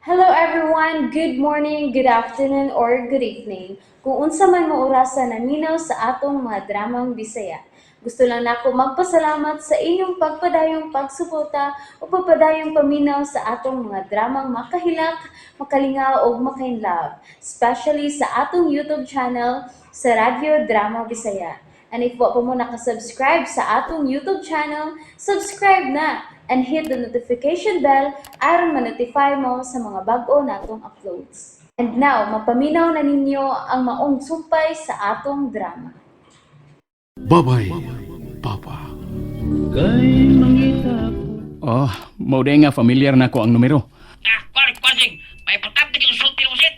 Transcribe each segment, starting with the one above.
Hello everyone! Good morning, good afternoon, or good evening. Kung unsa man mo orasa naminaw sa atong mga dramang Bisaya. Gusto lang nako magpasalamat sa inyong pagpadayong pagsuporta o pagpadayong paminaw sa atong mga dramang makahilak, makalingaw ug makainlove, especially sa atong YouTube channel sa Radyo Drama Bisaya. And if wa pa mo nakasubscribe sa atong YouTube channel, subscribe na and hit the notification bell aron ma-notify mo sa mga bag-o natong uploads. And now, mapaminaw na ninyo ang maong sumpay sa atong drama. Babay, Papa. Oh, mao nga familiar na ko ang numero. Ah, kuwan, kuwan, may importante kang sulti mo, Sid.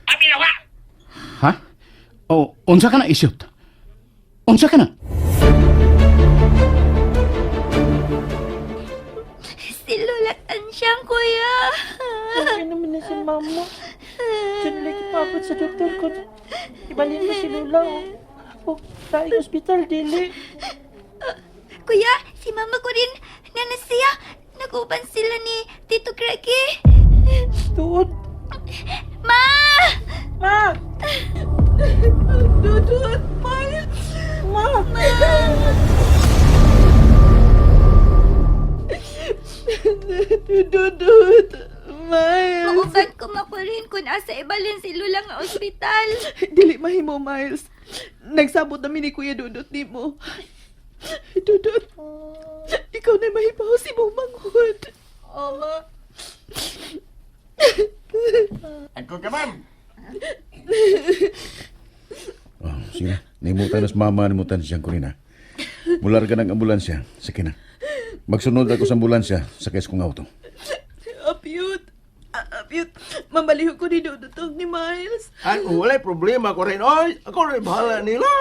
Paminaw, ha? Ha? Oh, unsa ka na isyot? Unsa ka na? Si Lola Tansyang, kuya. Okay naman na si mama. Diyan lagi paabot sa doktor ko. Ibalin mo si Lola. Oh, oh tayo ospital, dili. Kuya, si mama ko rin. Nanasiya. Naguban sila ni Tito Greggy. Tuod. Ma! Ma! Dudut, Miles! Ma! Ma! Dudut, Miles! Mauban ko makurin kung asa ibalin si Lola nga ospital. Dili mahimo, Miles. Nagsabot na ni Kuya Dudut nimo. Dudut, ikaw na mahibaw si mong manghud. Oma. Angkol ka, ma'am. Oh, sige na. Nimutan na sa mama, nimutan siyang kurina. Mular ka ng ambulansya. Sige na. Magsunod ako sa ambulansya sa kaysa kong auto. Apyut. Apyut. Mamaliho ko ni Dudut ang ni Miles. Ay, wala'y problema ko rin. Oy, ako rin bahala nila.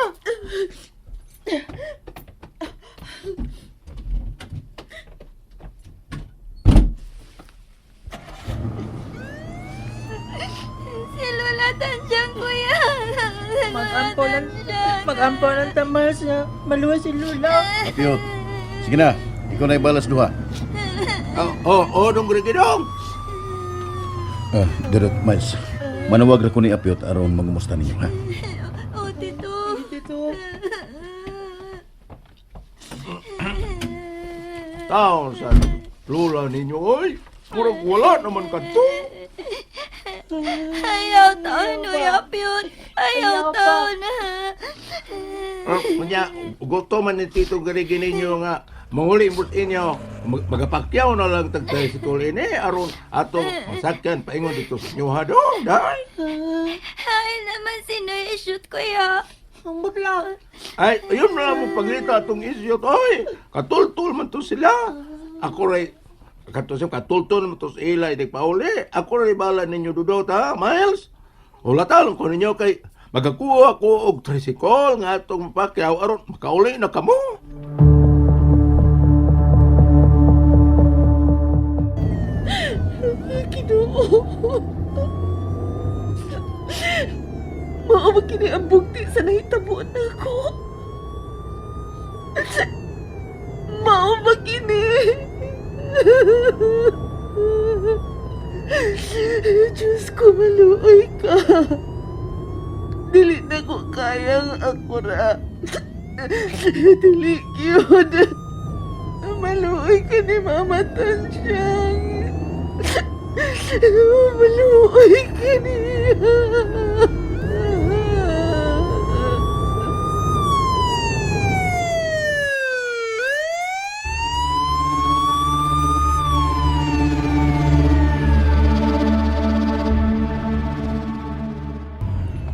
Si Lola Tansyang, kuya. Mag-ampo lang, mag-ampo lang ta, Miles na maluwa si Lola. Apiyot, sige na. Ikaw na ibalas duha. Oh, oh, oh, dong dong. Ah, Dudut, Miles. Manawag ra ko ni Apiyot aron mangumusta ninyo, ha? Oh, Tito. Dito. Taon sa lula ninyo, oy. Murag wala naman kadto. Ayaw taon, Kuya Apyot. Ayaw taon. Kunya, gusto man ni Tito Gregi ninyo nga manguli mo inyo, magapakyaw na lang tag tricycle ini aron atong masakyan paingon dito sa inyo ha dong, day. Ay naman si Noy shoot, kuya. Ang butla. Ay, ayun na lang mo pangita atong isyot, oy. Katultul man to sila. Ako ray kato siya, katultul man to sa ila, hindi pauli. Ako ray bala ninyo dudot, ha, Miles? Wala talong ko ninyo kay magakuha ko og tricycle nga atong mapakyaw aron makauli na kamo. Ginoo. Mao ba kini ang bugti sa nahitabuan nako? Mao ba kini? Diyos ko, maluoy ka. Dili na ko kayang akura. Dili yun. Maluoy ka ni Mama Tansyang. Maluoy ka niya.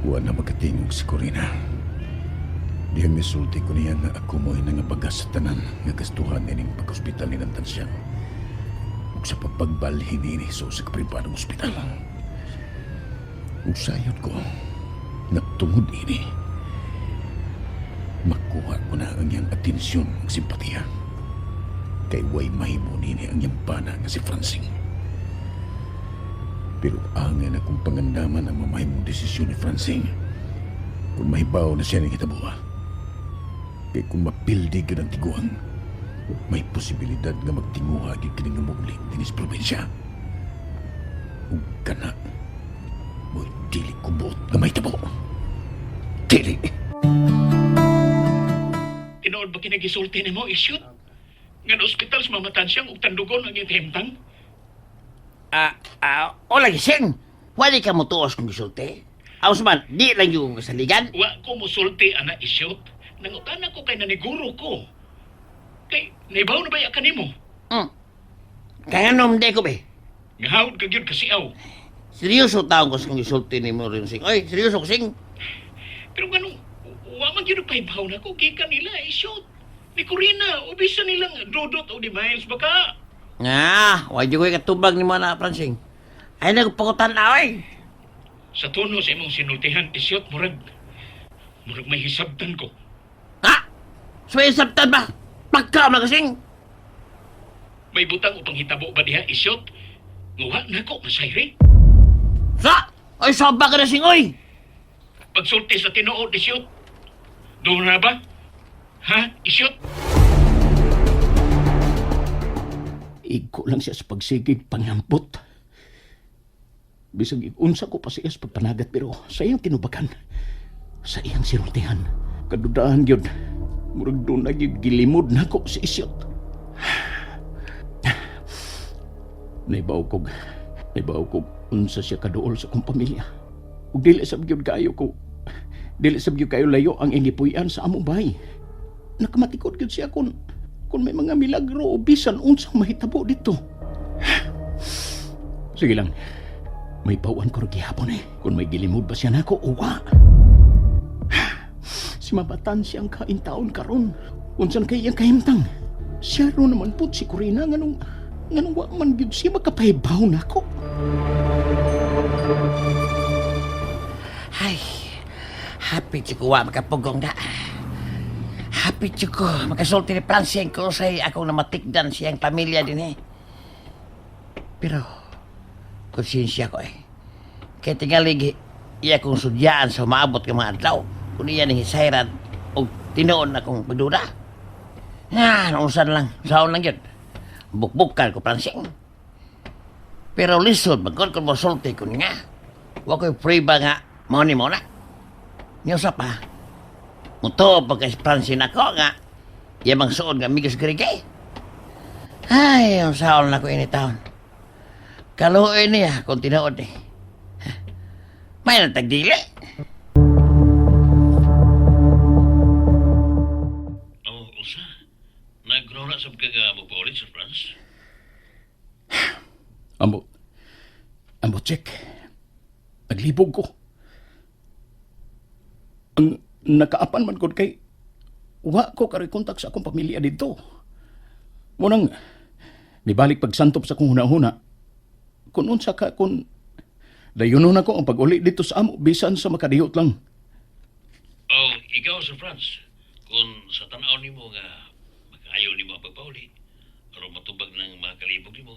Wa na makatingog si Corina. Dihang misulti ko niya nga ako mo'y nangabagas sa tanan nga gastuhan nining pag-ospital ni Nantansyang. Ug sa pagpagbalhin niini sa usa ka pribadong ospital. Ug sayod ko, natungod ini. Makuha ko na ang iyang atensyon ug simpatiya. Kay way mahimo nini ang iyang bana nga si Francine. Pero angan akong pangandaman ang mamahimong desisyon ni Francine. Kung mahibaw na siya ng hitabuha. Kay kung mapildi ka ng tiguang, may posibilidad nga magtinguha gid kini nga muuli dinis probinsya. Ug kana mo'y dili ko buot nga mahitabo. Dili! Tinuod ba kinagisulti nimo, isyot? Nga na ospital sa mamatan siyang ug tandugon ang iyang kahimtang? Hola, gising. Wala ka mo tuos kung gisulti. Aos man, di lang yung kasaligan. Wa ko musulti ana isyot. Nangutana ko kay naniguro ko. Kay naibaw na ba ya kanimo? Kaya nom di ko be. Nga hawd ka gyud kasi aw. Seryoso taong ko sa kung gisulti ni mo rin sing. Oy, seryoso ko sing. Pero nganong wa man gyud pahibaw na ko gikan nila isyot. Ni Corina, ubisa nilang dudot o di Miles baka. Nga, wa jud ko'y katubag ni mo na Francing. Ay nagpakutan na oy. Sa tono sa imong sinultihan isyot murag may hisabtan ko. Ha? So isabtan ba? Pagka man kasing. May butang upang hitabo ba diha isyot? Nguha na ko masayri. Sa? Oy, soba ka na sing oy. Pagsulti sa tinuod isyot. Doon na ba? Ha? Isyot? Igko lang siya sa pagsigig pangampot. Bisag iunsa ko pa siya sa pagpanagat pero sa iyang tinubakan, sa iyang sinultihan, kadudaan gyud. Murag doon na gyud gilimod nako si isyot. Naibaw kog, naibaw kog unsa siya kaduol sa akong pamilya. Ug dili sab gyud kaayo ko, dili sab gyud kaayo layo ang inipuy-an sa among bahay. Nakamatikod gyud siya kung may mga milagro o bisan unsang mahitabo dito. Sige lang. May bawan ko ra gihapon eh. Kung may gilimod ba siya nako o wa. Si mabatan siyang kaintaon karon. Unsan kay iyang kahimtang. Siya ro naman pud si Corina nganong wa man gyud siya makapahibaw nako. Ay, happy jud ko wa makapugong na. Happy jud ko makasulti ni Francing ko say akong namatikdan siyang pamilya din eh. Pero, konsensya ko eh. Kaya tingali, iya kong sudyaan sa umaabot ng mga adlaw. Kung iya ning hisayran o tinuon akong pagduda. Ah, nausan lang. Saon lang yun. Bukbukan ko, Francing. Pero lisod, magkon kung mosulti ko nga. Wa ko'y free ba nga, mao ni mo na. Niyo sa pa. Muto pagka Francine ako nga. Yamang suod nga amigos Grigay. Ay, ang saon na ko ini taon. Kaluoy niya kung tinuod eh. May natagdili. Oh, unsa? Nagrora sab ka nga mopaulit sa France? Ambot. Ambot, check. Naglibog ko. Ang nakaapan man ko kay wa ko karoy kontak sa akong pamilya dito. Munang nibalik pagsantop sa akong huna-huna. Kung unsa ka kung dayonon ako ang pag-uli dito sa amo bisan sa makadihot lang. Oh, ikaw sa France. Kung sa tan-aw nimo nga makaayo nimo ang pagpauli, aron matubag ng mga kalibog nimo,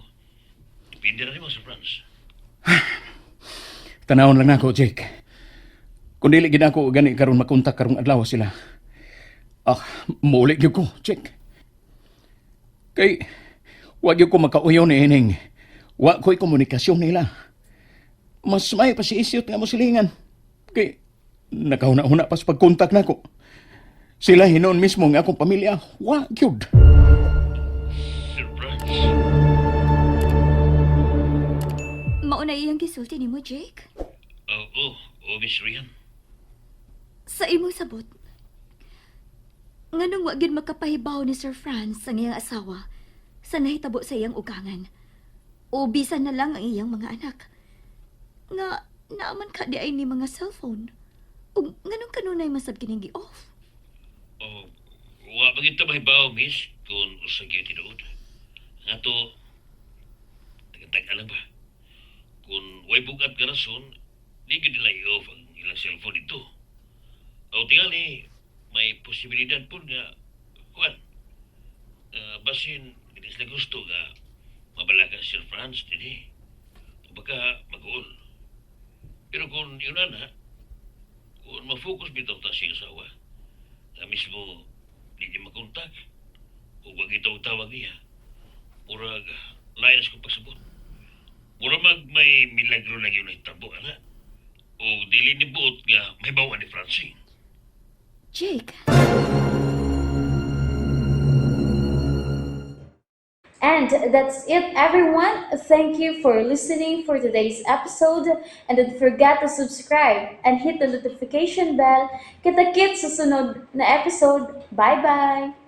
depende ra nimo sa France. Tanawon lang nako, Jake. Kung dili gid ako gani karon makontak karong adlaw sila. Ah, muuli gyud ko, Jake. Kay wa gyud ko makauyon ni ining. Wa ko'y komunikasyon nila. Mas may pa si isyot nga mo silingan. Kay nakahuna-huna pa sa pagkontak nako. Sila hinon mismo nga akong pamilya. Wa gyud. Sir Franz? Mauna iyang gisulti nimo, Jake. Oh, oh, oh, Miss Rian. Sa imong sabot. Nganong wa gyud makapahibaw ni Sir Franz ang iyang asawa sa nahitabo sa iyang ugangan. O bisan na lang ang iyang mga anak. Nga naaman ka di ay ni mga cellphone. Ug nganong kanunay masab kining gi-off? Oh, wa ba gyud ta mahibaw, Miss, kung usa gyud tinuod. Nga to, tag lang ba? Kung way bugat nga rason, di gyud nila i-off ang ilang cellphone dito. O tingali, may posibilidad po nga, kuan, basin, hindi sila gusto nga, mabalaka si Sir Franz dinhi. O baka mag-uol. Pero kung yun na, kung ma-focus bitaw ta siya asawa, na mismo di niya makontak, o wag ito ang tawag niya, murag, lain sa kong pagsabot. Mura mag may milagro na gyud nahitabo ana. O dili ni buot nga may bawa ni Francine. Jake, And that's it, everyone. Thank you for listening for today's episode. And don't forget to subscribe and hit the notification bell. Kita-kits sa sunod na episode. Bye-bye!